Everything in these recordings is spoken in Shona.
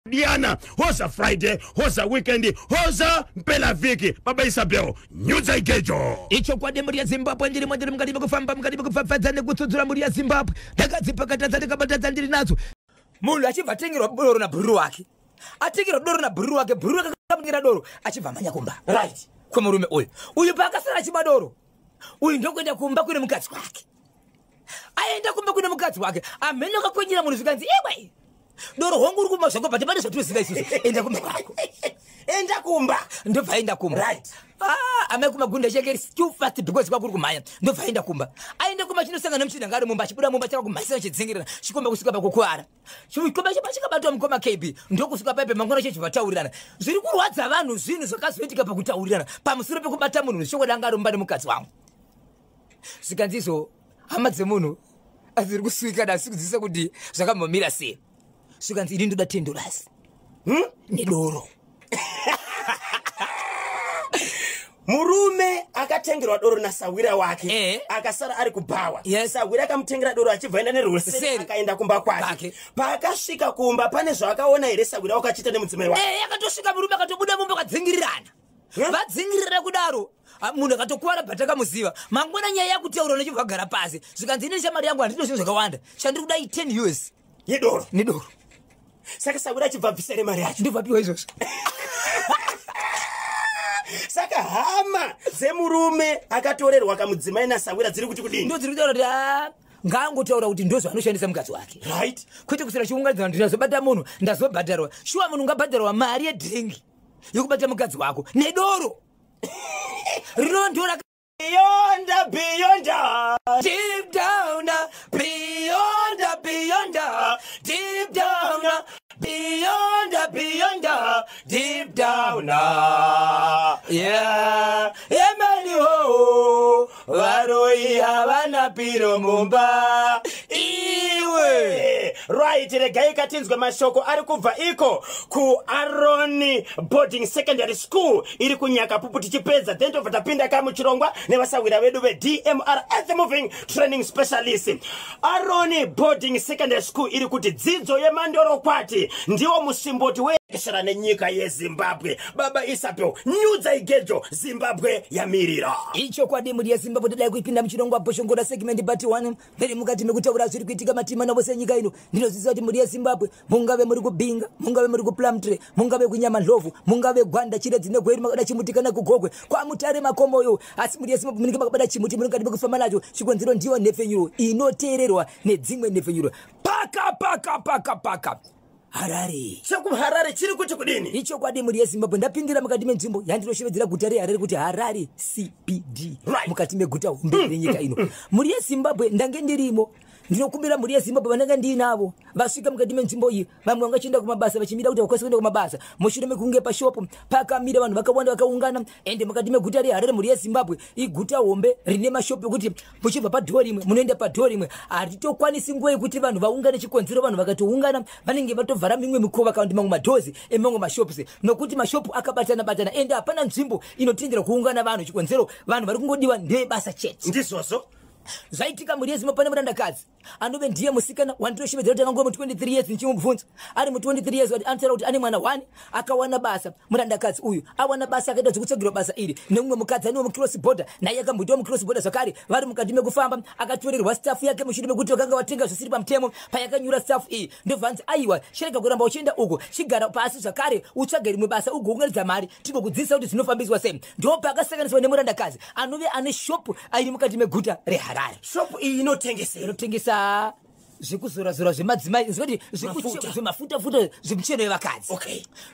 Diana hoza Friday, hoza weekend, hoza mpelavhiki. Baba Isabel, nyudza igejo. Ichokwadi mhuri yeZimbabwe, ndirimo ndiri mukati mekufamba, mukati mekupfapfadza nekutsudzura mhuri yeZimbabwe. Ndakadzipakatadza, ndikabatadza, ndiri nadzo. Munhu achibva atengerwa doro nabhururu wake, atengerwa doro nabhururu wake, bhururu wake akamutengera doro, achibva amhanya kumba kwemurume uyu. Uyu paakasara achimwa doro, uyu ndokuenda kumba kune mukadzi wake. Aenda kumba kune mukadzi wake, amhene akakwenyera munhu, zvikanzi, "Iwe, doro hongu uri kumba zvako, but pane zvatoziva isusu, enda kumba kwako." Enda kumba. Ndobva aenda kumba. Ah, amai kumagunda chake too fast because kwakuri kumhanya. Ndobva aenda kumba. Aenda kumba, chinosangana nemuchinda anga ari mumba. Achibuda mumba, chakakumhanyisa, chidzingirirana chikomba kusvika pakukuvara. Chikomba chapa chakabatwa mukoma KB, ndokusvika paipe mangwana chechivhataurirana. Zviri kurwadza vanhu zvinhu zvakazoitika pakutaurirana pamusoro pekubata munhu zvechokwadi anga ari mumba nemukadzi wangu. Zvikanzi izvo hama dzemunhu adziri kuswika asi kudzidzisa kuti zvakambomira sei. Zvikanzi, "Ini ndoda $10 nedoro." Murume akatengerwa doro nasawira wake, akasara ari kubhawa. Sawira akamutengera doro, achibva enda nerweseri. Seri. Akaenda kumba kwake. Kwake. Paakasvika kumba, pane zvaakaona here sawira wakachiita nemudzimai wake? Akatosvika murume akatobuda mumba, akadzingirirana. Vadzingirirana kudaro, ah, munhu akatokuwara, bhatakamuziva. Mangwana nyaya yakutaura nechibva agara pasi. Zvikanzi, "Inini shamari yangu handino zvinhu zvakawanda, chandiri kudai 10 US yedoro." Nedoro. Saka sawira achibva abvisa nemari yacho? Ndobva apiwa izvozvo. Saka hama dzemurume akatorerwa kamudzimai nasawira dziri kuti kudini? Ndo dziri kutaura kuti, "Ah, ngaangotaura kuti ndo zvaanoshandisa mukadzi wake, kwete kusira chiunganidzana kuti ndazobata munhu, ndazobhadharwa." Shuwa, munhu ungabhadharwa mari yedhiringi yekubata mukadzi wako nedoro rinova ndo raka Beyond, beyond. Deep down, beyond, beyond, deep down, beyond, beyond, deep down, yeah, yemani ho, varoi havana piro mumba iwe. Right, regai katinzwe mashoko ari kubva iko kuAron Boarding Secondary School iri kuNyakapupu. Tichipedza then tobva tapinda kamuchirongwa nevasawira vedu veDMR Earth Moving Training Specialist. Aron Boarding Secondary School iri kuti dzidzo yemandorokwati ndiwo musimboti wekeshera nenyika yeZimbabwe. Baba Isabel, nyudza igejo, Zimbabwe yamirira. Ichokwadi mhuri yeZimbabwe, tadai kuipinda muchirongwa Bhoshongora segment part 1. Mberi mukati mekutaura zviri kuitika matima navose nyika ino. Ndinozviziva kuti mhuri yeZimbabwe, mungave muri kuBinga, mungave muri kuPlumtree, mungave kuNyamandlovu, mungave Gwanda, Chiredzi neGweru, makada chimuti, kana kuGogwe, kwaMutare, Makomoyo, asi mhuri yeZimbabwe, munenge makabata chimuti, munongati mekufamba nacho. Chikonzero ndiyo nhepfenyuro inoteererwa nedzimwe nhepfenyuro. Paka paka paka paka Harare. ChekuHarare chiri kuti kudini? Ichokwadi mhuri yeZimbabwe, ndapindira mukati menzvimbo yandinoshevedzera guta reHarare kuti Harare CBD, mukati meguta hombe renyika ino. Mhuri yeZimbabwe, ndange ndirimo. Ndinokumbira mhuri yeZimbabwe vanenge ndiinavo vasvika mukati menzvimbo iyi, vamwe vangachienda kumabasa, vachimira kuti vakwanise kuenda kumabasa mushure mekunge pashopu pakamira vanhu vakawanda vakaungana. Ende mukati meguta reHarare, mhuri yeZimbabwe, iguta hombe rine mashopu ekuti muchibva padhoo rimwe munoenda padhoo rimwe. Hatitokwanisi nguva yekuti vanhu vaungane. Chikonzero, vanhu vakatoungana vanenge vatovhara mimwe mikova kana kuti mamwe madoors emamwe mashops, nokuti mashopu akabatana batana, ende hapana nzvimbo inotendera kuungana vanhu. Chikonzero, vanhu vari kungodiwa ndebasa chete. Ndizvozvo. Zvaitika mhuri yeZimbabwe, pane murandakadzi anove ndiye musikana wandinoshevedzera kuti angangova mu23 years. Ndichimubvunza ari mu23 years, kuti anotaura kuti ane mwana 1. Akawana basa murandakadzi uyu, awana basa, akaita zvekutsvagirwa basa iri nemumwe mukadzi anewo mucross border, naye akamboitawo mucross border zvakare. Vari mukati mekufamba, akatorerwa stuff yake mushure mekuti vakanga vatenga zvisiri pamutemo. Payakanyura stuff iyi, ndobvanzi, "Aiwa, chirega kuramba uchienda uko, chigara pasi zvakare, utsvage rimwe basa, ugounganidza mari, tigokudzidzisa kuti zvinofambiswa sei." Ndo paakasanganiswa nemurandakadzi anove ane shopu airi mukati meguta reHarare. Shopu iyi inotengesei? Inotengesa zvekuzorazora zvemadzimai, zvekuti Mafuta. zvemafutafuta, zvemucheno yevakadzi.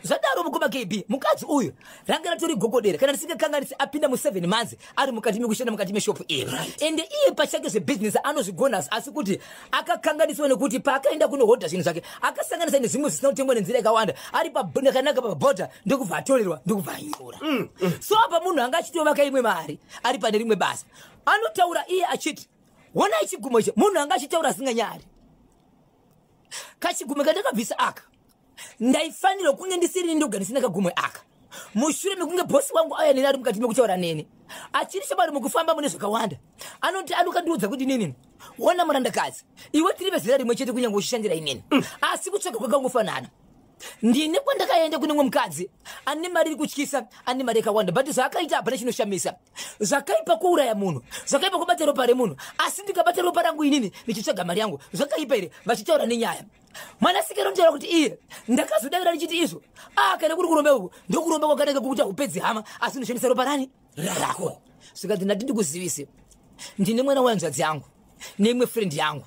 Zvadaro, mukoma KB, mukadzi uyu ranga ratori gogodera, kana ndisingakanganisi apinda mu7 months ari mukati mekushanda mukati meshopu iyi. Ende iye pachake zvebhizinesi anozvigona, asi kuti akakanganiswa nekuti paakaenda kunohodha zvinhu zvake, akasanganisa nezvimwe zvisina kutengwa nenzira yakawanda, ari pakanaka pabhodha, ndokubva atorerwa, ndokubva anyura. So apa munhu anga achitovaka imwe mari ari pane rimwe basa. Anotaura iye achiti, "Honai chigumo ichi." Munhu anga achitaura asinganyari, "Kachigumwe kandakabvisa aka, ndaifanirwa kunge ndisiri ndoga ndisina kagumwe aka. Mushure mekunge bhosi wangu auya neni, ari mukati mekutaura neni, achiri shamwari, mukufamba mune zvakawanda, anoti anokandiudza kuti, 'Nini, wona murandakadzi, iwe tiri vezera rimwe chete, kunyange uchishandira inini, asi kutsvaga kwakangofanana. Ndine kwandakaenda kune mumwe mukadzi ane mari iri kutyisa, ane mari yakawanda, but zvaakaita hapana chinoshamisa. Zvakaipa kuuraya munhu, zvakaipa kubata ropa remunhu, asi ndikabata ropa rangu inini ndichitsvaga mari yangu, zvakaipa here? Vachitaura nenyaya, mwanasikana unotaura kuti iye ndakazodavira ndichiti izvo, a kana kuri kuromba uku, ndokuromba kwakanaka kukuti haupedzi hama, asi unoshandisa ropa rani? Rako. Zvikanzi, ndati ndikuzivise, ndine mwana wehanzvadzi yangu neimwe friend yangu,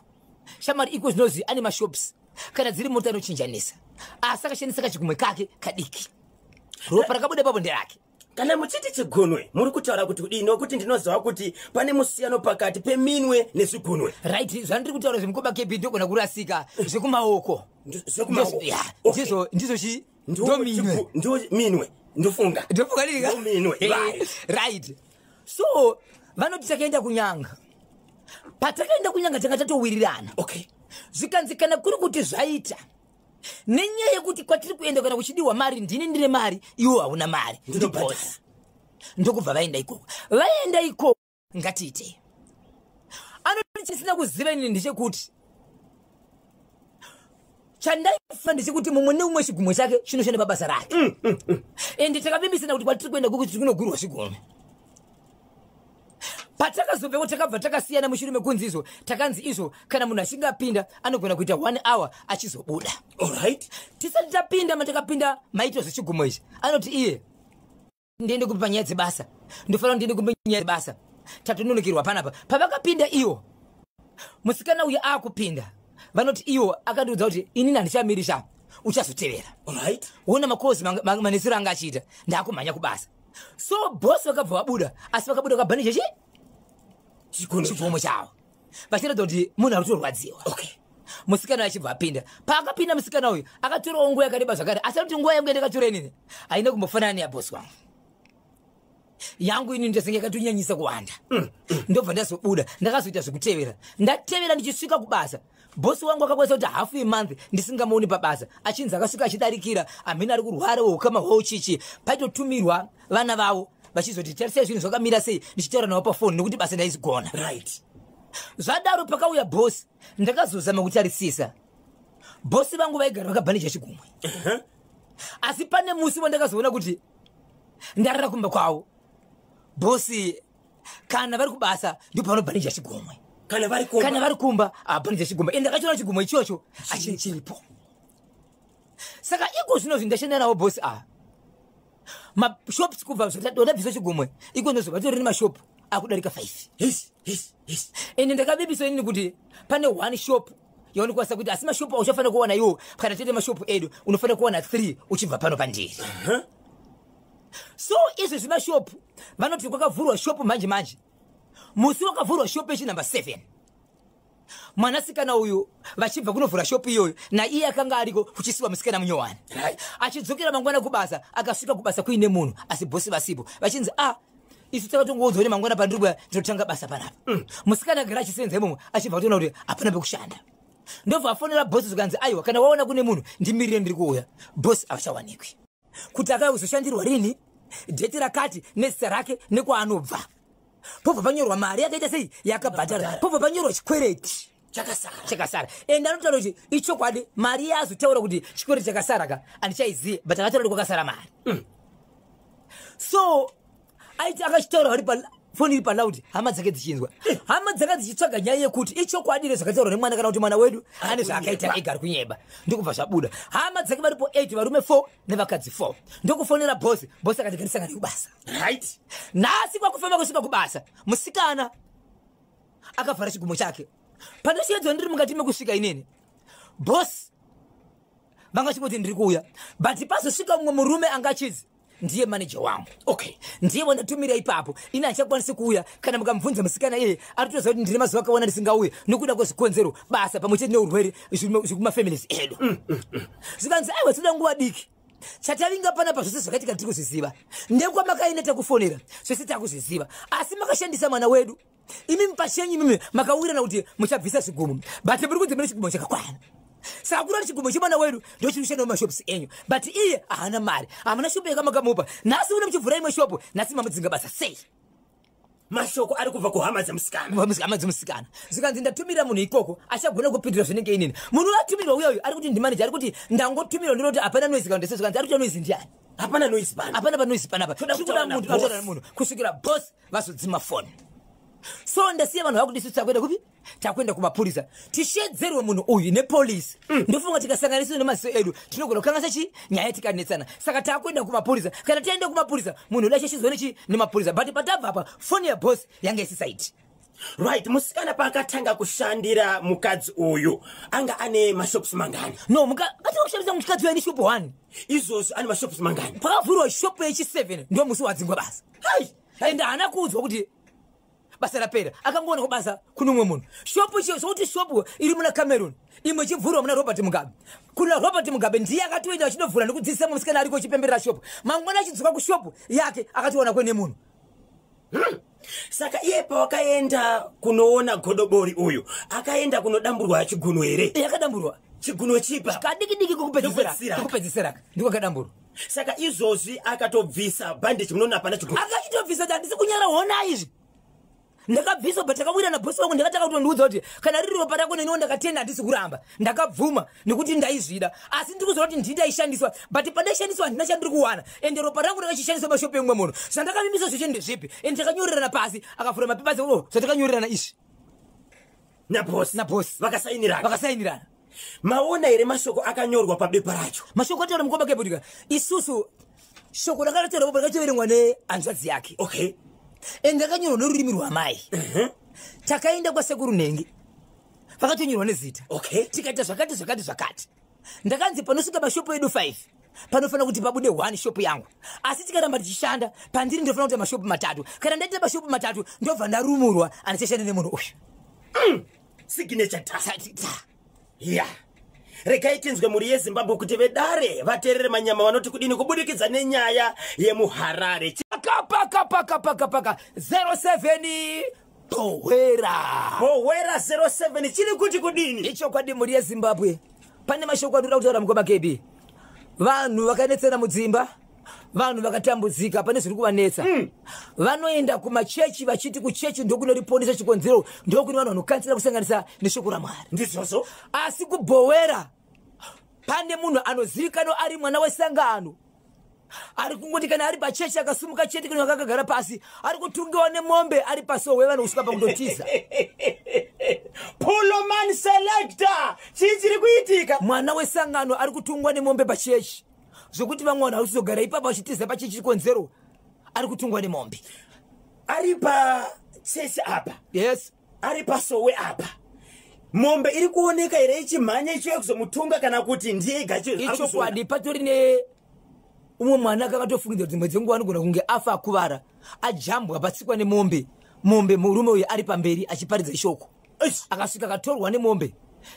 shamwari iko zvinozi ane mashops, kana dziri mota anochinjanisa, asi akashandisa kachigumwe kake kadiki, ropa rakabuda ipapo nderake. Kana muchiti chigunwe, muri kutaura kuti kudii? Nokuti ndinoziva kuti pane musiyano pakati peminwe nezvigunwe. Right, zvandiri kutaura zvemukoba kepi, ndogona kurasika, zvekumaoko. Zvekumaoko. Yeah, Okay. ndizvo chi ndominwe. Ndo minwe, ndofunga. Ndofunga ndika Ndominwe, right. Right, so vanoti takaenda kunyanga. Patakaenda kunyanga, tanga tatowirirana. Zvikanzi, kana kuri kuti zvaita nenyaya yekuti kwatiri kuenda kana kuchidiwa mari, ndini ndine mari, iwo hauna mari. Ndinobhadhara. Ndiboss. Ndokubva vaenda ikoko. Vaenda ikoko, ngatiitei. Anoti chisina kuziva inini ndechekuti chandaifa ndechekuti mumwe neumwe chigumwe chake chinoshanda pabasa rake, ende takavimbisana kuti kwatiri kuenda kuku tiri kunogurwa zvigumwe. Patakazobveko, takabva takasiyana mushure mekunzi izvo, takanzi izvo, kana munhu achinge apinda anogona kuita one hour achizobuda. Tisati tapinda, matakapinda maitwa zvechigumo ichi, anoti iye, ndiende kupi panyaya dzebasa? Ndofanira ndiende kupi nyaya dzebasa? Tatononokerwa panapa. Pavakapinda iwo, musikana uyu akupinda, vanoti iwo akandiudza kuti inini handichamirisha, uchazotevera. Ona makozi manesero anga achiita, ndaakumhanya kubasa. So boss vakabva vabuda, asi vakabuda vakabhanisha chi Chigunwe. Chigumo chavo, vachiratidza kuti munhu ari kutorwadziwa. Musikana achibva apinda. Paakapinda, musikana uyu akatorawo nguva yakareba zvakare, asi anoti nguva yangu yandakatora inini haina kumbofanana neyabosi wangu. Yangu inini ndasenge yakatonyanyisa kuwanda. Ndobva ndazobuda, ndakazoita zvekutevera. Ndatevera, ndichisvika kubasa, bhosi wangu akakwanisa kuti hafu yemonth ndisingamuoni pabasa, achinzi akasvika achidarikira, hamene ari kurwara, ukama hwavo chichi. Paitotumirwa vana vavo vachizoti tarisai zvinhu zvakamira sei, ndichitaura navo pafoni nekuti basa ndaizigona. Zvadaro, pakauya bhosi, ndakazozama kutarisisa, bhosi vangu vaigara vakabhanija chigumwe, asi pane musi wandakazoona kuti ndarara kumba kwavo, bhosi kana vari kubasa ndipo vanobhanija chigumwe. Kana vari kumba. Kana vari kumba abhanija chigumwe, ende ndakachiona chigumwe ichocho achiripo. Saka iko zvino ndashanda navo bhosi ava mashops kubva ndabvisa chigumwe, iko ndozvo vatori nemashopu akudarika 5. Yes yes yes Ende ndakavimbiswa inini kuti pane one shop yaunokwanisa kuita, asi mashopu auchafanira kuwana iwo, kana tiite mashopu edu unofanira kuwana 3 uchibva pano pandiri. So izvezvi mashopu, vanoti kwakavhurwa shopu manje manje. Musi wakavhurwa shopu yechinumber 7, mwanasikana uyu vachibva kunovhura shopu iyoyo, naiye akanga ariko, kuchisiwa musikana munyowani. Achidzokera mangwana kubasa, akasvika kubasa kuine munhu, asi bhosi vasipo. Vachinzi, a isu takatongoudzwa kuti mangwana pandiri kuya ndinotanga basa panapa. Musikana agara achisenza imomo, achibva kutoona kuti hapana pekushanda, ndobva afonera bhosi, zvikanzi, aiwa, kana waona kune munhu ndimirire, ndiri kuuya. Bhosi havachawanikwi kuti akauya kuzoshandirwa rini, date rakati, nezita rake, nekwaanobva. Pobva panyorwa mari yakaita sei, yakabhadhara, pobva panyorwa chikwereti chakasara. Chakasara. Ende anotaura kuti ichokwadi mari yazotaura kuti chikwereti chakasara ka handichaizivi, but akataura kuti kwakasara mari. So aiti akachitaura vari pafoni iri paloud, hama dzake dzichinzwa, hama dzanga dzichitsvaga nyaya yekuti ichokwadi ere zvakataurwa nemwana, kana kuti mwana wedu ane zvaakaita ega, ari kunyeba. Ndokubva zvabuda, hama dzake varipo 8, varume 4 nevakadzi 4. Ndokufonera bhosi, bhosi akati ngatisangane kubasa. Nhasi kwakufamba kusvika kubasa, musikana akavhara chigumo chake. Pandosvedzwa ndiri mukati mekusvika inini, bhosi vanga chingoti ndiri kuuya, but pazosvika mumwe murume anga achizi ndiye maneja wangu. Ndiye wandatumira ipapo, ini handichakwanisi kuuya. Kana mukamubvunza musikana iyeye, ari kutoziva kuti ndine mazuva akawanda ndisingauye nokuda kwezvikonzero, basa pamwe chete neurwere zvekumafamilies edu. Zvikanzi, aiwa, tinoda nguva diki, chatavinga panapa zvose zvakaitika tiri kuzviziva, nekwamakaenda takufonera, zvese takuzviziva, asi makashandisa mwana wedu. Imimi pachenyu, imimi makawirirana kuti muchabvisa zvigumo, but muri kunzi mune chigumo chakakwana. Saka kuri kuti chigumo chemwana wedu ndo chiri kushanda mumashops enyu, but iye haana mari, hamuna shopu yakamakamupa. Nhasi une muchivhura imwe shopu, nhasi mamudzinga basa sei? Mashoko ari kubva kuhama dzemusikana. Hama dzemusikana zvikanzi ndatumira munhu ikoko achagona kupindura zvinenge inini. Munhu atumirwa uyoyo ari kuti ndimaneja, ari kuti ndangotumirwa, ndinoti hapana noise kana ndese. Zvikanzi ari kuita noise ndiani? Hapana noise pano. Hapana panoise panapa. Toda Tiri kuda kutaura munhu naboss. ataura nemunhu kusvikira boss vazodzima foni. So ndasiya vanhu vakuti isu takuenda kupi? Takuenda kumapurisa, tishedzerwe munhu uyu nepolisi. Ndofunga tikasanganiswa nemaziso edu tinogona kukanganisa chi nyaya, tikanetsana. Saka takuenda kumapurisa. Kana taenda kumapurisa, munhu uda chechizwa nechi nemapurisa. But patabva apa, foni yaboss yanga isisaiti. Right, musikana paakatanga kushandira mukadzi uyu anga ane mashops mangani? No, atanga kushandisa mukadzi uyu ane shop 1. Izvozvo ane mashops mangani? Pakavhurwa shop yechi7 ndo musi wadzingwa basa. Hai. Ende haana kuudzwa kuti basa rapera, akangoona kubasa kune umwe munhu. Shopu chiyo sokuti shopu iri muna Cameron, imwe ichivhurwa muna Robert Mugabe. Kuna Robert Mugabe ndiye akatoenda achinovhura nekudzidzisa musikana ariko achipemberera shopu. Mangwana achidzoka kushopu yake akatoona kwene munhu. Saka iye pawakaenda kunoona godobori uyu, akaenda kunodamburwa chigunwe here? Yakadamburwa. Chigunwe chipa? Kadiki diki. Kokupedzisira. Kokupedzisira ndiko akadamburwa. Saka izvozvi akatobvisa bhandeji, munoona hapana chigunwe. Akachitobvisa kuti handisi kunyara, hona izvi ndakabviswa. But takawira nabhosi wangu, ndakataka kutondiudza kuti kana riri ropa rako neniwo ndakatenda, handisi kuramba, ndakabvuma nekuti ndaizvida. Asi ndiri kuziva kuti ndii ndaishandiswa, but pandaishandiswa handina chandiri kuwana, ende ropa rangu rakachishandiswa mashopu emumwe munhu. Zvandakavimbiswa zveshe ndezvipi? Ende takanyorerana pasi, akavhura mapepa o zvatakanyorerana izvi. Nabhosi? Nabhosi. Vakasainirana? Vakasainirana. Maona here mashoko akanyorwa pabepa racho? Mashoko ataura mukoma kebutika isusu, shoko rakataura rakachoverengwa nehanzvadzi yake. Ende rakanyorwa nerurimi rwamai. Takaenda kwasekuru Nhengi, vakatonyorwa nezita. Tikaita zvakati zvakati zvakati. Ndakanzi panosvika mashopu edu 5 panofanira kuti pabude 1 shopu yangu, asi tikaramba tichishanda pandiri ndofanira kuita mashopu 3. Kana ndaita mashopu 3 ndobva ndarumurwa, handichashanda nemunhu uyu. Signature ta. Ta. Ya, regai tinzwe mhuri yeZimbabwe kuti vedare vateerere manyama vanoti kudini kubudikidza nenyaya yemuHarare. Paka paka paka paka 07 Bhowera. Bhowera 07 chiri kuti kudini? Ichokwadi, mhuri yeZimbabwe, pane mashoko andinoda kutaura mukoma KB. Vanhu vakanetsana mudzimba, vanhu vakatambudzika, pane zviri kuvanetsa. Vanoenda kumachechi vachiti kuchechi ndokunoriponesa chikonzero, ndokune vanhu vanokansira kusanganisa neshoko raMwari. Ndizvozvo. Asi kuBhowera pane munhu anozivikanwa ari mwana wesangano, ari kungoti kana ari pachechi akasumuka chete, kana akagara pasi ari kutungiwa nemombe ari pasowe, vanhu kusvika pakundotiza. Puloman selector, chii chiri kuitika? Mwana wesangano ari kutungwa nemombe pachechi, zvokuti vamwe vanhu vari kuzogara ipapo vachitiza pachechi, chikonzero ari kutungwa nemombe. Ari pachechi apa? Yes. Ari pasowe apa, mombe iri kuoneka here ichimhanya ichiuya kuzomutunga, kana kuti ndiye ega Ichokwadi, patori ne umwe mwana akakatofungidzwa kuti dzimwe dzenguva anogona kunge afa akuvara, ajambwa patsikwa nemombe. Mombe, murume uyu ari pamberi achiparidza ishoko, akasvika akatorwa nemombe.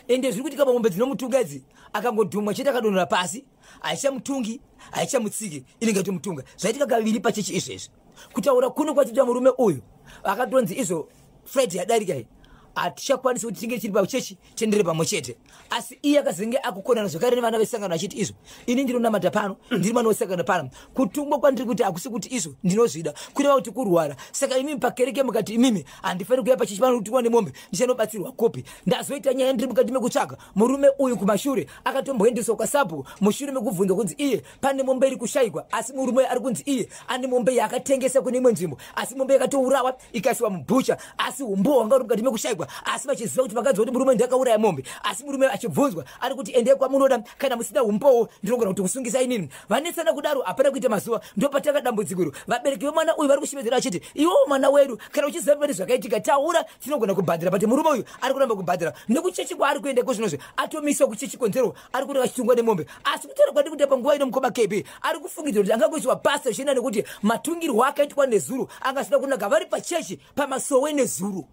Ende zviri kuitika pamombe dzinomutunga idzi, akangodhumwa chete akadonhera pasi, haichamutungi, haichamutsiki, inenge itomutunga. Zvaitika kaviri pachechi izvezvi. Kutaura kuno kwachita murume uyu akatonzi izvo Friday yadarika iyi hatichakwanisi kuti tinge tiri pachechi tiendere pamwe chete. Asi iye akazenge akukonana zvakare nevana vesangano achiti izvo ini ndinonamata pano, ndiri mwana wesangano pano, kutungwa kwandiri kuti hakusi kuti izvo ndinozvida, kureva kuti kurwara. Saka imimi pakereke mukati imimi handifaniri kuuya pachechi pano kutungwa nemombe, ndichanobatsirwa kopi? Ndazoita nyaya ndiri mukati mekutsvaga murume uyu. Kumashure akatomboendeswa kwasabhuku mushure mekubvunzwa kunzi iye pane mombe iri kushayikwa, asi murume uyu ari kunzi iye ane mombe yaakatengesa kune imwe nzvimbo, asi mombe yakatourawa ikaiswa mubhucha, asi umbuwo hwanga uri mukati mekushayikwa. Asi vachiziva kuti vakanzwa kuti murume ndakauraya mombe, asi murume achibvunzwa ari kuti endei kwamunoda, kana musina umbowo ndinogona kuti kusungisa inini. Vanetsana kudaro, hapana kuita mazuva ndopatanga dambudziko iro. Vabereki vemwana uyu vari kushevedzera vachiti iwowo mwana wedu, kana uchiziva pane zvakaitika taura, tinogona kubhadhara. But murume uyu ari kuramba kubhadhara nekuchechi kwaari kuenda iko zvinozvi atomiswa kuchechi, konzero ari kuti achitungwa nemombe. Asi kutaura kwandi kuita panguva ino, mukoma KB, ari kufungidzira kuti angangoiswa pasta zvichienda nekuti matungirwo akaitwa nezuro angasina kunaka vari pachechi pamasowe nezuro.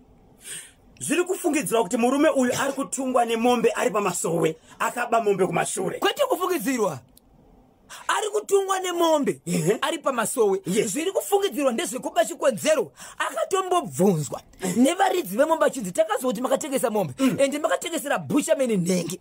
Zviri kufungidzirwa kuti murume uyu ari kutungwa nemombe ari pamasowe akaba mombe kumashure? Kwete kufungidzirwa, ari Ari kutungwa nemombe ari pamasowe. Zviri kufungidzirwa ndezvekuba. Chikonzero, akatombobvunzwa nevaridzi vemombe achinzi, "Takazoti makatengesa mombe, ende makatengesera butcherman nhengi,"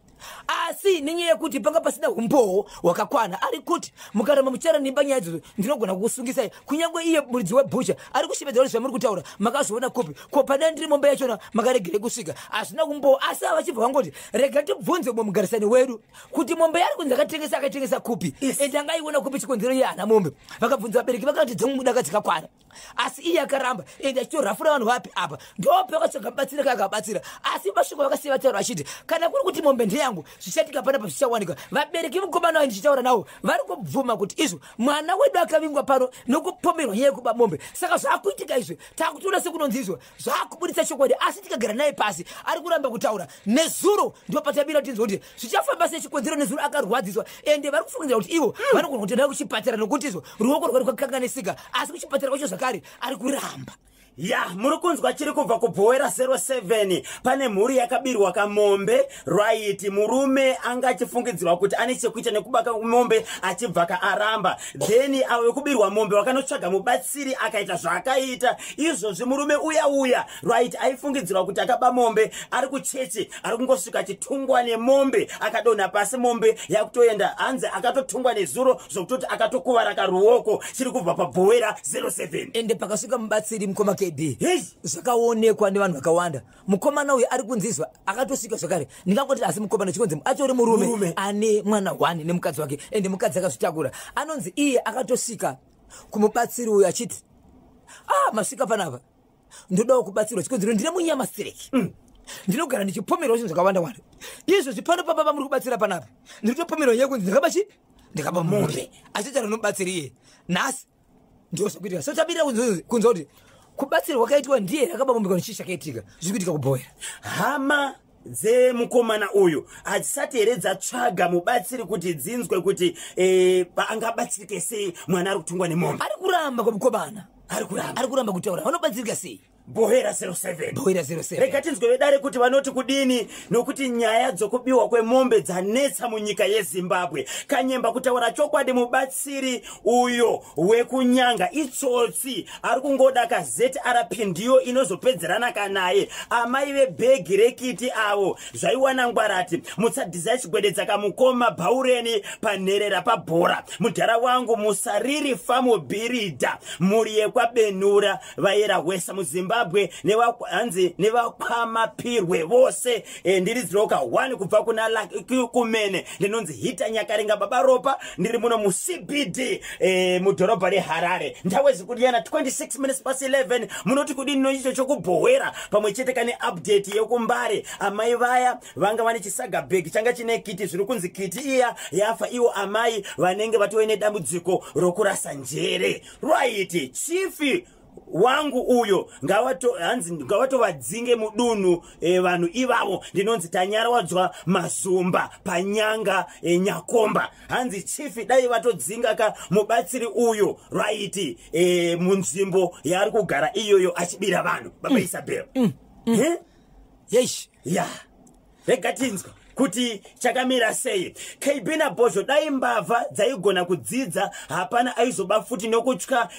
asi nenyaya yekuti panga pasina umbowo hwakakwana, ari kuti, "Mukaramba muchara nimba nyaya idzodzo, ndinogona kukusungisai." Kunyange iye muridzi webutcher ari kushevedzera kuti, "Zvamuri kutaura makazviona kupi? Ko padai ndiri mombe yachona makaregere kusvika?" Hazvina kumbowo, asi ava vachibva vangoti, "Rega tibvunze mumwe mugarisani wedu kuti mombe yari kunzi akatengesa, akaitengesa kupi, ende angaiona kupi?" Chikonzero, iye haana mombe. Vakabvunza vabereki, vakati dzemudaka dzikakwana, asi iye akaramba, ende achitorafura vanhu vapi apa. Ndopakatsvaga mubatsiri, kaakabatsira, asi mashoko vakasiya vataura vachiti, "Kana kuri kuti mombe ndeyangu, zvichatika panapa zvichawanikwa." Vabereki mukomana wayo ndichitaura navo vari kubvuma kuti izvo mwana wedu akavingwa pano nokupomerwa nyaya yekuba mombe. Saka zvaakuitika izvi, takutoona sekunonzi izvo zvaakubudisa chokwadi, asi tikagara naye pasi ari kuramba kutaura. Nezuro ndo patabira tinzwa kuti zvichafamba sechikonzero. Nezuro akarwadziswa, ende vari kufungidzira kuti ivo vanogona kutoenda kuchipatara nokuti izvo ruoko rwari rwakakanganisika, asi kuchipatara kwacho zvakare ari kuramba. Ya, muri kunzwa chiri kubva kuBhowera 07. Pane mhuri yakabirwa kamombe, right? Murume anga achifungidzirwa kuti ane chekuita nekubaka mombe, achibva kaaramba. Then avo vekubirwa mombe vakanotsvaga mubatsiri, akaita zvaakaita. Izvozvi murume uya uya, right, aifungidzirwa kuti akaba mombe, ari kuchechi, ari kungosvika achitungwa nemombe, akadonha pasi, mombe yakutoenda. Hanzi akatotungwa nezuro zvokutoti akatokuvara karuoko. Chiri kubva paBhowera 07. Ende pakasvika mubatsiri, mukoma KB, Hei! zvakaonekwa nevanhu vakawanda. Mukomana uyu ari kunzizwa akatosvika zvakare, ndingangoti asi mukomana, chikonzi atori murume, Murume. ane mwana 1 nemukadzi wake, ende mukadzi akazvitakura. Anonzi iye akatosvika kumubatsiri uyu achiti, "Ah, masvika panapa, ndodawo kubatsirwa. Chikonzero, ndine munyama sireki, ndinogara ndichipomerwa zvinhu zvakawanda wanda. Izvozvi pano papa muri kubatsira panapa, ndiri kutopomerwa nyaya yekunzi ndakaba chi ndakaba mombe." Achitaura nomubatsiri iye nhasi ndo zvakuitika. So tabirira kunzwa kuti kubatsirwa kwakaitwa ndiye akaba mombe kana chii chakaitika. Zviri kuitika kuBhowera. Hama dzemukomana uyu hadzisati here dzatsvaga mubatsiri kuti dzinzwe kuti angabatsirike sei? Mwana ari kutungwa nemombe. Ari kuramba kwamukomana. Ari kuramba. Ari kuramba kutaura. Vanobatsirika sei? Bhohera 07. Bhohera 07. Rega tinzwe vedare kuti vanoti kudini, nokuti nyaya dzokubiwa kwemombe dzanetsa munyika yeZimbabwe. Kanyemba, kutaura chokwadi, mubatsiri uyo wekunyanga itsotsi, ari kungoda kaZRP, ndiyo inozopedzerana kanaye. Amai vebhegi rekiti avo, zvaiwana ngwarati mutsadhizai chigwededza kamukoma bhaureni panherera pabhora. Mudhara wangu musariri famubhiridha, mhuri yekwaBenura, vayera hwesa muZimbabwe, hanzi nevakwamapirwe vose. Ndiri dziroka 1 kubva kuna Kumene. Ndinonzi Hita Nyakaringa Baba Ropa, ndiri muno muCBD, mudhorobha reHarare. Ndawezi kudiyana 26 minutes past 11. Munoti kudini noicho chokubhohwera, pamwe chete kane update yekuMbare? Amai vaya vanga vane chisaga bhegi changa chine kiti, zviri kunzi kiti iya yafa. Iwo amai vanenge vatove nedambudziko rokurasa njere, right? Chief wangu uyo hanzi ngavatovadzinge mudunhu vanhu ivavo. Ndinonzi Tanyaradzwa Mazumba panyanga Nyakomba. Hanzi chief dai vatodzinga ka mubatsiri uyo, right, munzvimbo yaari kugara iyoyo achibira vanhu. Baba Isabel. Eh? Yesh. Ya, rega tinzwa kuti chakamira sei. KB naBhozho, dai mbavha dzaigona kudzidza, hapana aizoba futi nokutya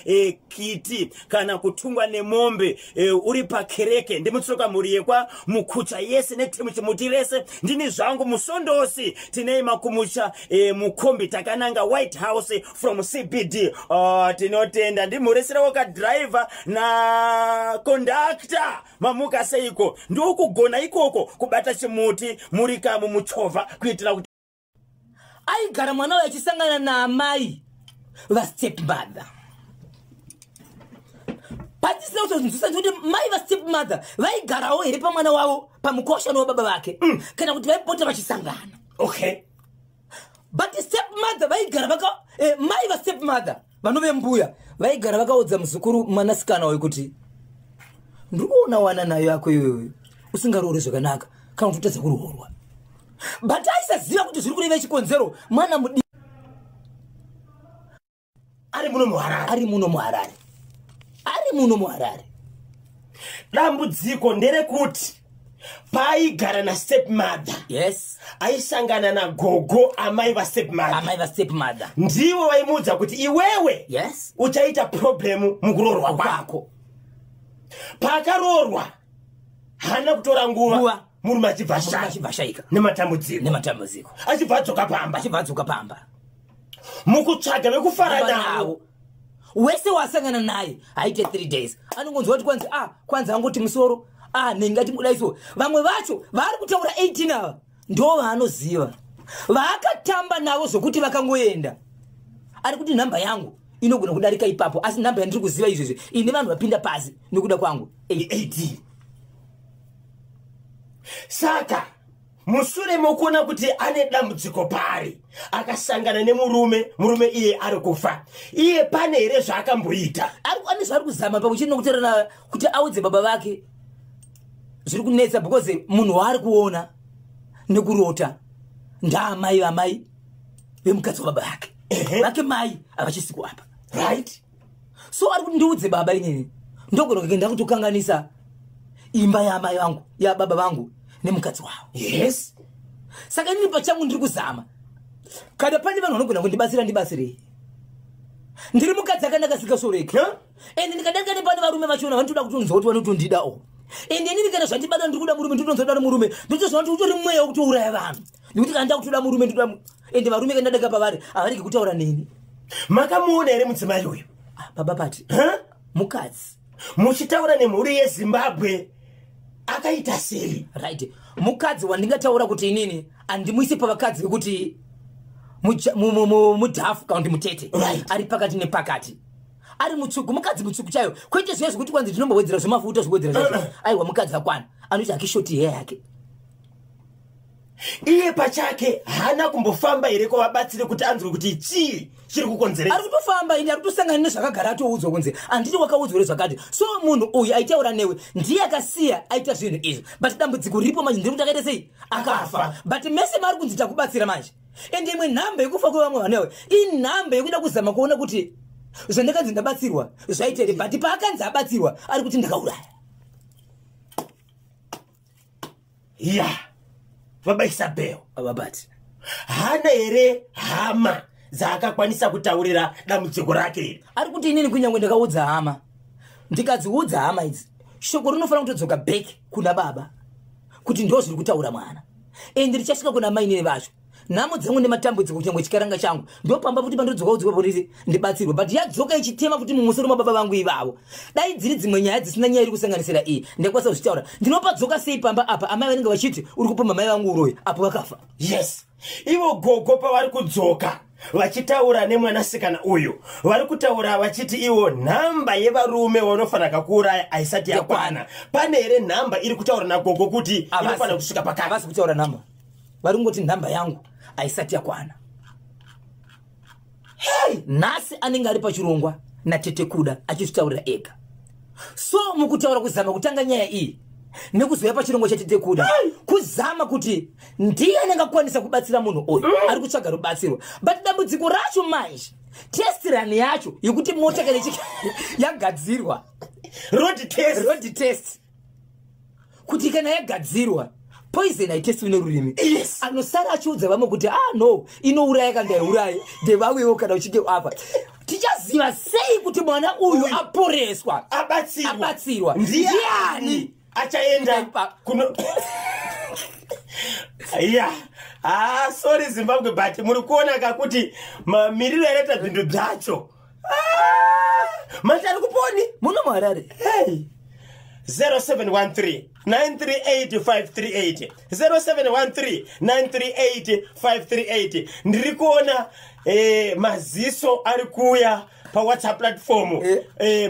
kiti kana kutungwa nemombe uri pakereke. Ndimutsoka mhuri yekwa Mukucha yese netimu chimuti rese. Ndini zvangu Musondosi, tinei makumucha mukombi takananga White House from CBD. Tinotenda, ndimhureserawo kadhiraivha nakondakta. Mamuka seiko? Ndokugona ikoko kubata chimuti muri kamu muchovha kuitira kuti Aigara mwana uyo achisangana naamai vastepmother, patisina kutozvinzwisa kuti mai vastepmother vaigarawo here pamwana wavo, pamukoshano wababa vake, kana kuti vaipota vachisangana. But stepmother vaigara vaka mai vastepmother vanove mbuya vaigara vakaudza muzukuru mwanasikana uyu kuti, "Ndiri kuona wana nayo yako iyoyo usingaroori zvakanaka kana kuti utadza kuroorwa." But aisaziva kuti zviri kureva chikonzero mwana mudiki Ari muno muHarare. Ari muno muHarare, ari muno muHarare. Dambudziko nderekuti Paaigara nastepmother, aisangana nagogo, amai vastepmother. Amai vastepmother. Ndivo vaimuudza kuti iwewe uchaita problem mukuroorwa kwako. Kwako. Paakaroorwa haana kutora nguva, Nguva. murume achibva ashaya Achibva ashayika nematambudziko, nematambudziko, achibva adzoka pamba. Achibva adzoka pamba. Mukutsvaga vekufara navo, navo wese wasangana naye haite 3 days anongonzwa kuti kwanzi, ah, kwanzi angoti musoro, ah, nengati mudaiso. Vamwe vacho vari kutaura 18 ava ndo vaanoziva vaakatamba navo, zvokuti vakangoenda ari kuti nhamba yangu inogona kudarika ipapo, asi nhamba yandiri kuziva izvezvi ine vanhu vapinda pasi nekuda kwangu 8. 18. Saka mushure mokuona kuti ane dambudziko paari, akasangana nemurume, murume iye ari kufa, iye pane here zvaakamboita? Ane zvaari kuzama pamwe chete nokutaurana kuti audze baba vake zviri kunetsa, because munhu waari kuona nekurota ndaamai vamai vemukadzi wababa vake. Vake mai havachisiku apa. So ari kuti ndiudze baba inini ndogona kunge ndakutokanganisa imba yaamai vangu, yababa vangu nemukadzi wavo. Saka inini pachangu ndiri kuzama, kana pane vanhu vanogona kundibatsira, ndibatsirei. Ndiri mukadzi akanaka sikasoreki. Huh? Ende ndikadarika nepane varume vachona vanotoda kutonzwa kuti vanotondidawo. Ende inini kana zvandibata ndiri kuda murume, ndinotonzwa kuda murume, ndotoziva kuti utori mweya wekutouraya vanhu, nekuti kana ndakutoda murume ndoda ende varume kana ndadaka pavari havaregi kutaura neni. Makamuona here mudzimai uyu? Ah, baba pati. Huh? Mukadzi. Muchitaura nemhuri yeZimbabwe, akaita sei? Right, mukadzi wandingataura kuti inini handimuisi pavakadzi vekuti mudhafu kana kuti mutete. Ari pakati nepakati, ari mutsvuku, mukadzi mutsvuku chaiyo, kwete zviya zvekuti kwanzi ndinombowedzera zvemafuta, zvikuwedzera zvacho. Aiwa, mukadzi akwana, anoita hake short hair yake. Iye pachake haana kumbofamba here kwavabatsiri kuti anzwe kuti chii chiri kukonzeresa? Ari kutofamba, ende ari kutosangana nezvakagara atoudzwa kunzi handiti wakaudzwa here zvakati. So munhu uyu aitaura newe ndiye akasiya aita zvinhu izvi, but dambudziko riripo manje ndiri kuti akaita sei akafa. Akafa. But mese maari kunzi takubatsira manje, ende imwe nhamba yekufa kwevamwe vanhu ava inhamba yekuda kuzama kuona kuti zvandakanzi ndabatsirwa zvaita here, but paakanzi abatsirwa ari kuti ndakauraya. Ya, baba Isabel, Babati. Haana here hama dzaakakwanisa kutaurira dambudziko rake iri? Ari kuti inini kunyange ndakaudza hama, ndikadziudza hama idzi, shoko rinofanira kutodzoka back kuna baba kuti ndo zviri kutaura mwana, ende richasvika kuna mainini vacho. Nhamo dzangu nematambudziko, kunyange chikaranga changu ndopamba futi pandodzoka kudzika polisi ndibatsirwe, but yadzoka ichitema futi mumusoro mababa vangu ivavo. Dai dziri dzimwe nyaya dzisina nyaya iri kusanganisira iyi, ndakwanisa kuzvitaura. Ndinopadzoka sei pamba apa amai vanenge vachiti uri kupamba mai vangu uroyi apo vakafa? Yes, ivo gogo pavari kudzoka vachitaura nemwanasikana uyu, vari kutaura vachiti ivo nhamba yevarume vanofanira kuuraya haisati yakwana. Pane here nhamba iri kutaura nagogo kuti inofanira kusvika pakati? Havasi kutaura nhamba, vari kungoti nhamba yangu haisati yakwana. Hey! Nhasi anenge ari pachirongwa natete Kuda achizvitaurira ega. So mukutaura kuzama kutanga nyaya iyi nekuzouya pachirongwa chatete Kuda, kuzama kuti ndiye anenge akwanisa kubatsira munhu uyu ari kutsvaga rubatsiro. But dambudziko racho manje, test run yacho yekuti mota kana yagadzirwa, Road test. Road test, kuti kana yagadzirwa, poison haitestiwi nerurimi. Anosara achiudza vamwe kuti, ah no, inouraya kana ndaiurayi, ndevamwewo. Kana uchinge apa, tichaziva sei kuti mwana uyu aporeswa, abatsirwa, abatsirwa? Ndiani Ndiani achaenda kuno? Ya, ah, sorry Zimbabwe, but muri kuona kakuti mamiriro yakaita zvinhu zvacho. Ah, mati ari kuponi? Muno muHarare. Hey. 0713 938 538, 0713 938 538. Ndiri kuona maziso ari kuuya paWhatsApp platform,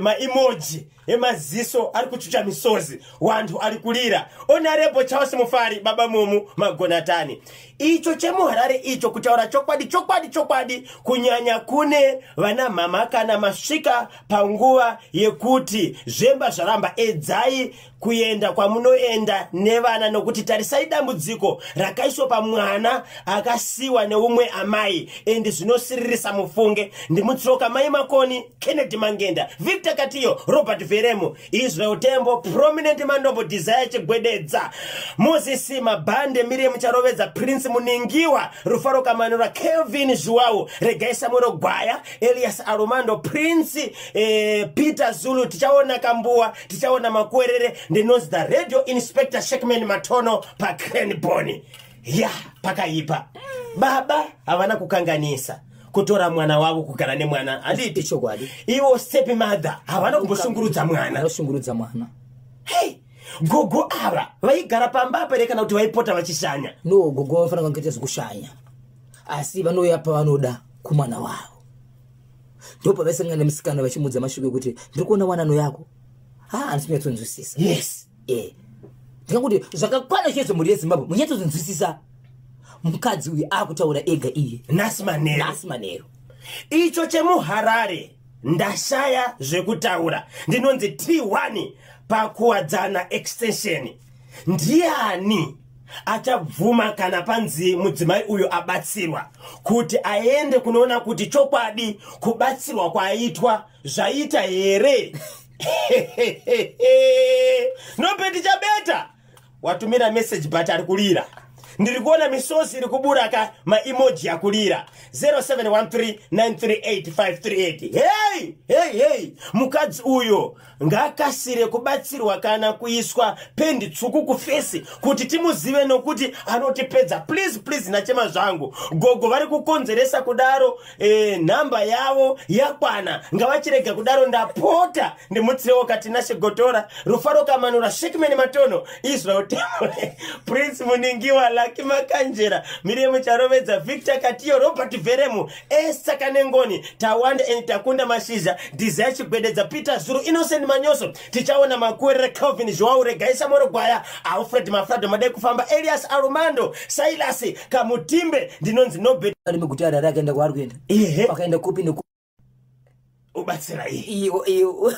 maemoji emaziso ari kuchucha misozi, wantu ari kulira. Honorable Charles Mufari, baba mumu magonatani, icho chemuHarare icho, kutaura chokwadi, chokwadi, chokwadi, kunyanya kune vana mama, kana masvika panguva yekuti zvemba zvaramba, edzai kuenda kwamunoenda nevana, nokuti tarisai dambudziko rakaiswa pamwana akasiwa neumwe amai, endi zvinosiririsa mufunge. Ndimutsoka mai Makoni, Kennedy Mangenda, Victor Katiyo, Robert Vheremu, Israel Tembo, Prominent Mandombo, Desire Chigwededza, Moses Mabhande, Miriam Charovedza, Prince Muningiwa, Rufaro Kamanura, Kelvin Zhuwao, Regai Samuel Gwaya, Elias Arumando, Prince Peter Zulu, tichaona Kambuwa, tichaona Makwerere. Ndinonzi the Radio Inspector Shekman Matono paCranborne. Ya, pakaipa. Baba havana kukanganisa kutora mwana wavo kugara nemwana, handiti? Ichokwadi. Ivo step mother havana kumboshungurudza mwana. Vanoshungurudza mwana. Hei, gogo ava vaigara pamba apa here kana kuti vaipota vachishanya? No, gogo vanofanira kunge zvekushanya, asi vanouya pavanoda kumwana wavo. Ndopavaisangana nemusikana vachimudza mashoko ekuti ndiri kuona wanano yako, ha, handisi kunyatsonzwisisa. Ndinganguti zvakakwana chaizvo, mhuri yeZimbabwe, munyatsozvinzwisisa. Mukadzi uyu akutaura ega iye. Nhasi manheru. Nhasi manheru. Icho chemuHarare ndashaya zvekutaura. Ndinonzi T1 paKuwadzana Extension. Ndiani achabvuma kana panzi mudzimai uyu abatsirwa kuti aende kunoona kuti chokwadi kubatsirwa kwaitwa zvaita here? Nobeti Chabeta watumira message, but ari kurira. Ndiri kuona misozi iri kuburaka, maemoji akurira. 0713938538. Hei hei hei, mukadzi uyo ngaakasire kubatsirwa kana kuiswa pendi tsvuku kuface kuti timuzive, nokuti anotipedza. Please, please, nachema zvangu. Gogo vari kukonzeresa kudaro. Nhamba yavo yakwana, ngavachirega kudaro, ndapota. Ndimutsirewo Katinashe Gotora, Rufaro Kamanura, Shekman Matono, Israel Temore, Prince Muningiwa, Laki Makanjera, Miriam Charovedza, Victor Katiyo, Robert Veremu, Esther Kanengoni, Tawanda and Takunda Mashizha, Desire Chigwededza, Peter Zuru, Innocent Manyoso, tichaona Makuerere, Calvin Joao, Regaisa Morogwaya, Alfred Mafrado, Madai Kufamba, Elias Arumando, Silas Kamutimbe. Ndinonzi Nobet. Ari muguta Harare, akaenda kwaari kuenda. Akaenda kupi neku Ubatsira iye. Iyo iyo,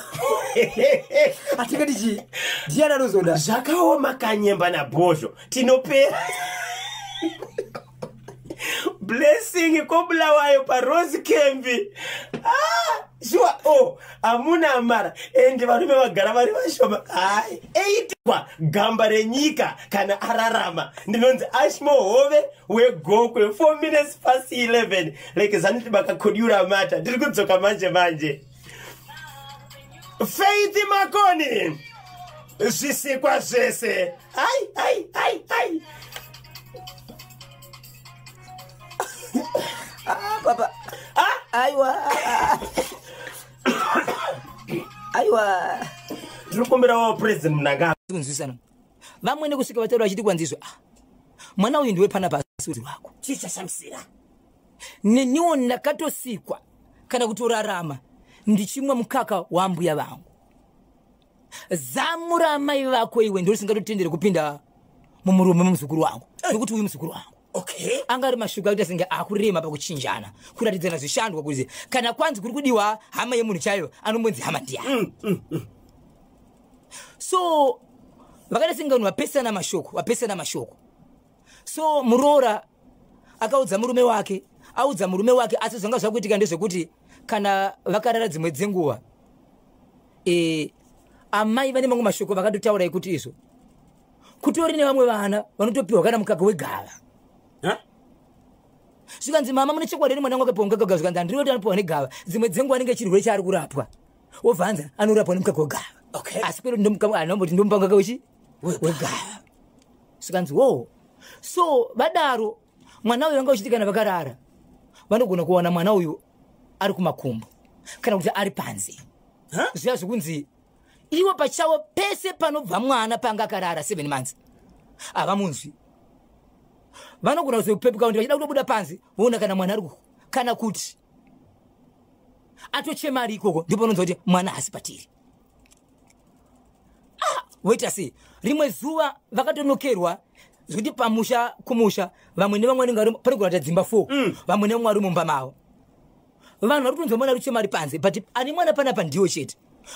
atingati chii? Ndiani anozoda? Zvakaoma. Kanyemba nabhozho tinopera. Blessing koBulawayo paRose Cambi. Ah, sure. Oh, hamuna amara ende varume vagara vari vashoma. Hai, eitwa gamba renyika kana ararama. Ndinonzi Ashmo Hove weGokwe. 4 minutes past 11. Lekezani tibakakodura mata, ndiri kudzoka manje manje. Faith Makoni, zvisikwa zvese. Ai ai ai ai. Ah, papa. Ah? Aiwa, aiwa. Tiri kukumbirawo President Mnangagwa. Kunzwisana vamwene kusvika vataura vachiti kwanzizvo, ah, mwana uyu ndiwe pana pasi wako. Chichashamisira. Neniwo ndakatosikwa kana kutorarama ndichimwa mukaka wambuya vangu. Zamu ramai vako iwe ndo risingatotendere kupinda mumurume memuzukuru wangu, nekuti uyu muzukuru wangu. Anga ari mashuka akuita senge akurema pakuchinjana, kuratidzana zvishandwa, kuti kana kwanzi kuri kudiwa hama yemunhu chaiyo, anombonzi hama ndiyani. So vakaita senge vanhu vapesana mashoko, vapesana mashoko. So muroora akaudza murume wake, audza murume wake. Asi zvanga zvakuitika ndezvekuti kana vakarara dzimwe dzenguva, amai vane mamwe mashoko vakatotaura ekuti izvo kutori nevamwe vana vanotopiwa kana mukaka wegava. Zvikanzi, "Mama, mune chokwadi here mwana wangu akapiwa mukaka wegava?" Zvikanzi, "Handiri kuti anopiwa negava. Dzimwe dzenguva anenge chirwere chaari kurapwa, wobvanza anorapwa nemukaka wegava." Asi kwete anomboti ndomupa mukaka wechi wegava. Zvikanzi wo. So vadaro, mwana uyu vanga uchiti kana vakarara vanogona kuwana mwana uyu ari kumakumbo kana kuti ari panze. Zviya zvekunzi ivo pachavo pese panobva mwana panga akarara 7 months havamunzwi. Vanogona kuzopepuka kuti vachida kutobuda panze, voona kana mwana ari kana kuti atochema ari ikoko. Ndipo panonzwa kuti mwana haasi patiri. Ah, voita sei? Rimwe zuva vakatonokerwa zvekuti pamusha, kumusha, vamwe nevamwe vanenge vari panogona kuita dzimba 4. Vamwe nevamwe vari mumba mavo. Vanhu vari kutonzwa mwana ari kuchema ari panze, but ane mwana panapa ndiwo chete.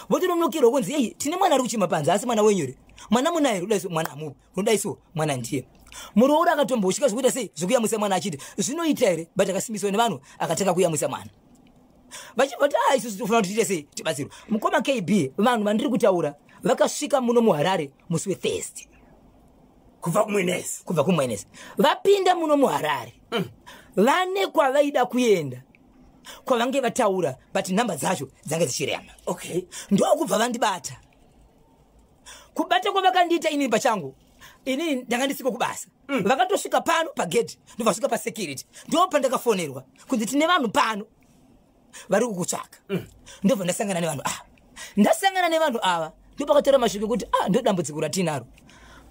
Votononokerwa kunzi, "Ei, tine mwana ari kuchema panze, asi mwana wenyu here? Mwana munaye here?" Kudaiso mwana hamupi, unodaiso mwana ndiye. Muroora akatombosvika zvekuita sei, zvekuyamwisa mwana, achiti zvinoita here, but akasimbiswa nevanhu, akatanga kuyamwisa mwana. Vachibva kuti a isusu tofanira kuti tiite sei, tibatsirwe. Mukoma KB, vanhu vandiri kutaura vakasvika muno muHarare musi weThursday. Kubva kuMwenezi. Kubva kuMwenezi. Vapinda muno muHarare, vane kwavaida kuenda kwavange vataura, but nhamba dzacho dzange dzichirema. Ndokubva vandibata. Kubata kwavakandiita, inini pachangu, inini ndanga ndisiko kubasa. Vakatosvika pano pagedhi, ndobva pasecurity, ndo pandakafonerwa kunzi tine vanhu pano vari kukutsvaka. Ndobva ndasangana nevanhu ava. Ndasangana nevanhu ava, ndopakataura mashoko ekuti ah, ndo dambudziko ratinaro.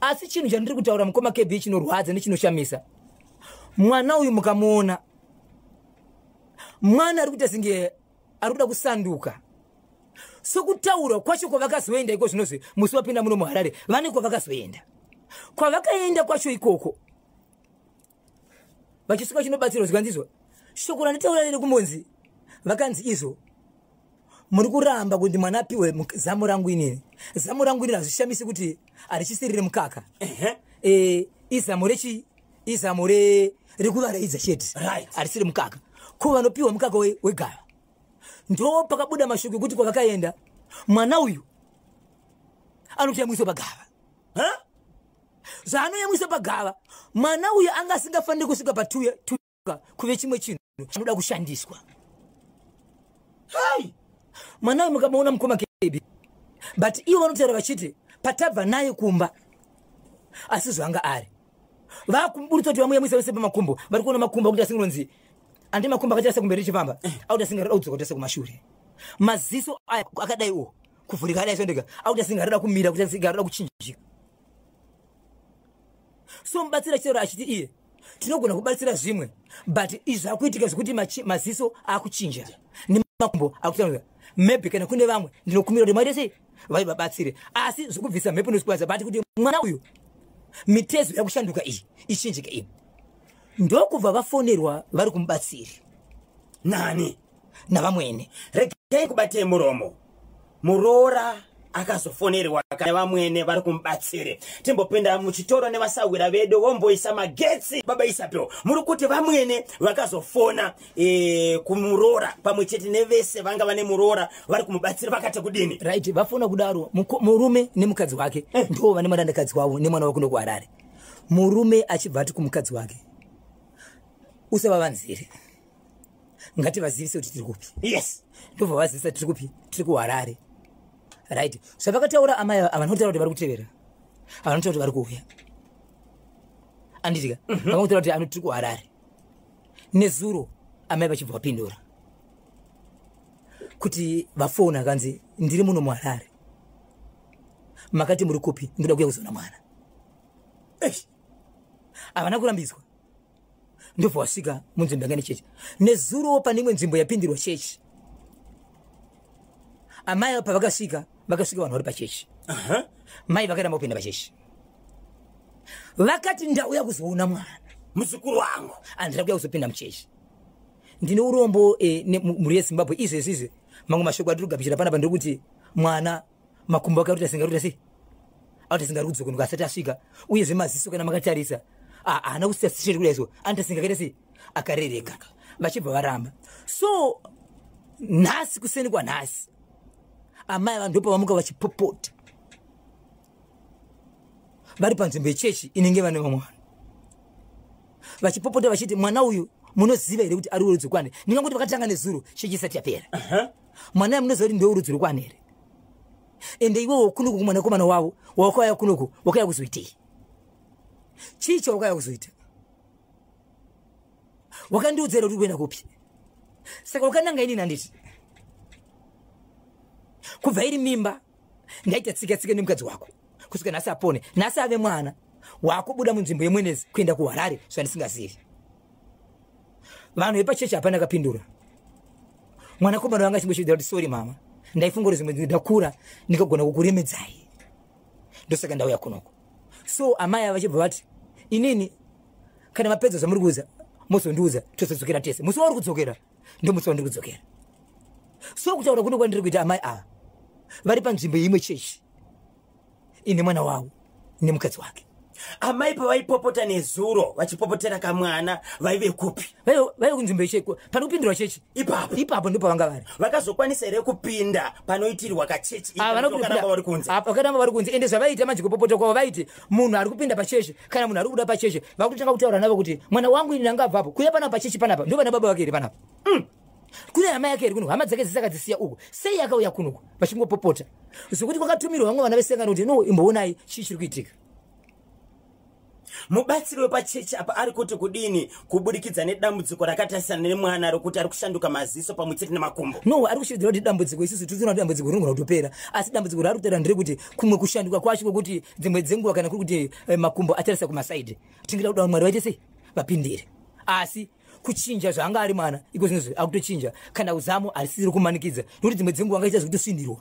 Asi chinhu chandiri kutaura, mukoma KB, chinorwadza nechinoshamisa, mwana uyu mukamuona, mwana ari kuita senge ari kuda kusanduka. Sokutaura kwacho kwavakazoenda iko zvinozvi, musi wapinda muno muHarare, vane kwavakazoenda. Kwavakaenda kwacho ikoko, vachisvika chinobatsirwa, zvikanzizwa shoko randitaura rere kumonzi, vakanzi izvo muri kuramba kuti mwana apiwe zamu rangu inini. Zamu rangu inini hazvishamisi kuti harichisiri remukaka. Izamu rechi, izamu rekuvaraidza chete. Harisiri mukaka. Ko vanopiwa mukaka wegava? Ndo pakabuda mashoko ekuti kwavakaenda, mwana uyu anotoyamwiswa pagava. Huh? Zvaanoyamwiswa pagava, mwana uyu anga asingafaniri kusvika patuya kuve chimwe chinhu chinoda kushandiswa. Hai. Mwana uyu mukamuona, mukoma KB, but ivo vanotaura vachiti patabva naye kumba asi zvanga ari vakuburitsa kuti vamuyamwisa vese pamakumbo, vari kuona makumbo akuti asingonzi andi makumbo akaita sekumberi richifamba, akuti asingarida kudzoka kuti sekumashure. Maziso aya akadai o kuvhurika adai sondega, akuti asingarida kumira, kuti asingarida kuchinjika. So mubatsira achitaura achiti iye tinogona kubatsira zvimwe, but izvi zvakuitika zvekuti maziso akuchinja nemakumbo akutanga, maybe kana kune vamwe ndinokumbira kuti maite sei vai vabatsire. Asi zvokubvisa mhepo nozvikwanisa, but kuti mwana uyu mitezo yakushanduka iyi ichinjike iyi. Ndokubva vafonerwa vari kumubatsiri. Nani? Navamwene. Regai kubatei muromo. Muroora akazofonerwa nevamwene vari kumubatsire. Timbopinda muchitoro nevasawira vedu vomboisa magetsi. Baba Isabel, muri kuti vamwene vakazofona kumuroora pamwe chete nevese vanga vane muroora vari kumubatsira, vakati kudini? Right, vafona kudaro, murume nemukadzi wake ndo vane murandakadzi wavo nemwana wake ndokuHarare. Murume achibva ati kumukadzi wake, "Usavavanzire, ngativazivise kuti tiri kupi." Ndobva vazivisa, "Tiri kupi?" "Tiri kuHarare." Right, zvavakataura amai ava, havana kutaura kuti vari kutevera, havana kutaura kuti vari kuuya, anditika? Vakangotaura kuti ano tiri kuHarare. Nezuro amai vachibva vapindura kuti vafona, akanzi, "Ndiri muno muHarare, makati muri kupi? Ndoda kuuya kuzoona mwana." Eish. Havana kurambidzwa, ndobva wasvika munzvimbo yanga nechechi. Nezuro pane imwe nzvimbo yapindirwa chechi, amai ava pavakasvika, vakasvika vanhu vari pachechi. Mai vakaramba kupinda pachechi, vakati, "Ndauya kuzoona mwana, muzukuru wangu, handina kuya kuzopinda muchechi." Ndine urombo mhuri yeZimbabwe. Izvezvi izvi mamwe mashoko atiri kugamuchira panapa ndekuti mwana makumbo ake arikuita singa arikuita sei, akuita singa ari kudzokonoka asati asvika. Uyezve maziso, kana makatarisa, haana kusiya straight kudai, so anoita singa akaita sei, akarereka. Vachibva varamba. So nhasi kuseni kwanhasi, amai vanhu ndopavamuka vachipopota vari panzvimbo yechechi inenge vane vamwe vanhu, vachipopota vachiti, "Mwana uyu munoziva here kuti ari werudzi rwekwane?" Ndingangoti vakatanga nezuro chechi isati yapera. "Mwana uyu munoziva kuti ndewerudzi rwekwane here? Ende iwewo kunoku kumwanakomana wavo wakauya kunoku, wakauya kuzoitei? Chii chawakauya kuzoita? Wakandiudza here kuti uri kuenda kupi? Saka wakananga inini, handiti? Kubva iri mimba ndaita tsika tsika nemukadzi wako kusvika nhasi apone, nhasi ave mwana, wakubuda munzvimbo yeMwenezi kuenda kuHarare zvandisingazivi." Vanhu vepachechi hapana akapindura. Mwanakomana wanga achimbochiudza kuti, "Sorry mama, ndaifunga kuti zvimwe ndakura ndingagona kukuremedzai, ndosaka ndauya kunoko." So amai ava vachibva vati, "Inini kana mapedza zvamuri kuudza, mozondiudza, tozodzokera tese. Musi wauri kudzokera ndo musi wandiri kudzokera." So kutaura kuno kwandiri kuita, amai ava vari panzvimbo yeimwe chechi ine mwana wavo nemukadzi wake. Amai pavaipopota nezuro vachipopotera kamwana, vaive kupi? Vaive kunzvimbo yechechi pane kupindirwa chechi. Ipapo? Ipapo ndipo pavanga vari. Vakazokwanisa here kupinda panoitirwa kachechi? Ah, vana vakaramba vari kunze. Ah, vakaramba vari kunze. Ende zvavaita manje kupopota kwavo, vaiti munhu ari kupinda pachechi kana munhu ari kubuda pachechi, vakutotanga kutaura navo kuti mwana wangu ini ndanga abvapo kuya panapa pachechi panapa, ndo vana baba vake here panapa? Kune hama yake here kuno? Hama dzake dzese akadzisiya uku, sei akauya kunoku? Vachingopopota zvokuti kwakatumirwa vamwe vana vesangano kuti no, imboonai chii chiri kuitika. Mubatsiri wepachechi apa ari kuti kudini kubudikidza nedambudziko rakatarisana nemwana rokuti ari kushanduka maziso pamwe chete nemakumbo? No, ari kushidzira kuti dambudziko, isusu tiri kuona kuti dambudziko rinogona kutopera, asi dambudziko raari kutaura nderekuti kumwe kushanduka kwacho kwekuti dzimwe dzenguva kana kuri kuti makumbo atarisa kumasaidhi, tingida kuda Mwari vaite sei, vapindire. Asi kuchinja zvaanga ari mwana iko zvinozvi akutochinja, kana uzamu harisisiri kumanikidza, nokuti dzimwe dzenguva angaita zvekutosvindirwa.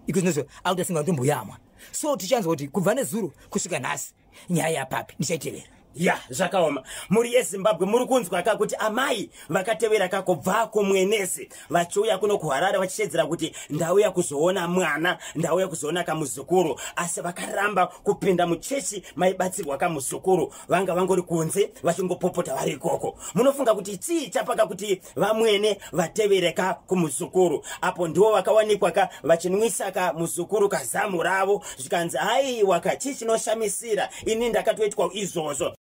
Iko zvinozvi akuti asingatomboyamwa. So tichanzwa kuti kubva nezuro kusvika nhasi nyaya yapapi, ndichaitevera. Ya, zvakaoma. Mhuri yeZimbabwe, muri kunzwa ka kuti amai vakatevera ka kubva kuMwenezi vachiuya kuno kuHarare vachishedzera kuti ndauya kuzoona mwana, ndauya kuzoona kamuzukuru, asi vakaramba kupinda muchechi maibatsirwa kamuzukuru. Vanga vangori kunze vachingopopota vari ikoko. Munofunga kuti chii chapaka kuti vamwene vatevere ka kumuzukuru, apo ndivo vakawanikwa ka vachinwisa ka muzukuru kazamu ravo, zvikanzi haiwa ka, chii chinoshamisira? Ini ndakatoitwa izvozvo.